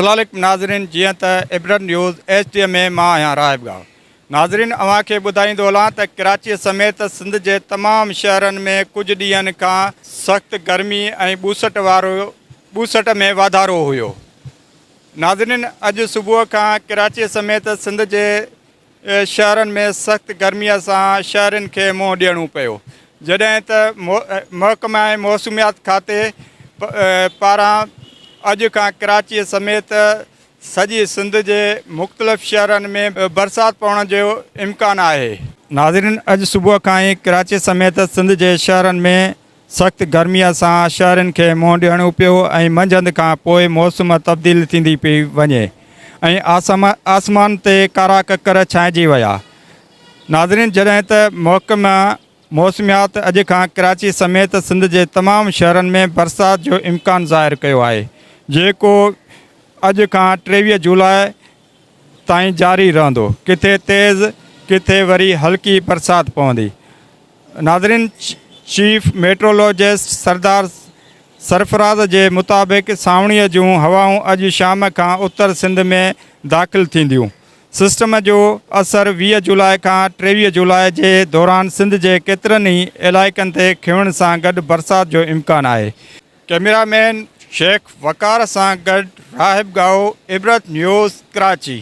السلام عليڪم ناظرين جيئن ته عبرت نيوز ايڇ ڊي ۾ مان آهيان راهب ڳاهو ناظرين اوهان کي ٻڌائيندو هلان ته ڪراچي سميت سنڌ جي تمام شهرن ۾ ڪجهه ڏينهن کان سخت گرمي ۽ ٻوسٽ وارو ٻوسٽ ۾ واڌارو هيو ناظرين اڄ صبح کان ڪراچي سميت سنڌ جي شهرن ۾ سخت گرمي سان شهرين کي منهن ڏيڻو پيو، جڏهن ته محڪمه موسميات کاتي پاران اڄ کان ڪراچي سميت سڄي سنڌ جي مختلف شهرن ۾ برسات پوڻ جو امڪان آهي. ناظرين اڄ صبح کان ئي ڪراچي سميت سنڌ جي شهرن ۾ سخت گرميء سان شهرين کي منهن ڏيڻو پيو ۽ منجهند کان پوء موسم تبديل ٿيندي پئي وڃي ۽ آسمان تي ڪارا ڪڪر ڇانئجي ويا. ناظرين جڏهن ته محڪمه موسميات اڄ کان ڪراچي سميت سنڌ جي تمام شهرن ۾ برسات جو امڪان ظاهر ڪيو آهي جيڪو اڄ کان 23 جولاء تائين جاري رهندو ڪٿي تيز ڪٿي وري هلڪي برسات پوندي. ناظرين چيف ميٽرولوجسٽ سردار سرفراز جي مطابق سانوڻيء جون هوائون اڄ شام کان اتر سنڌ ۾ داخل ٿينديون. سسٽم جو اثر 20 جولاء کان 23 جولاء جي دوران سنڌ جي ڪيترن ئي علائقن تي کنوڻ سان گڏ برسات جو امڪان آهي. ڪئميرا مين شيخ وقار سان گڏ راهب ڳاهو، عبرت نيوز، ڪراچي.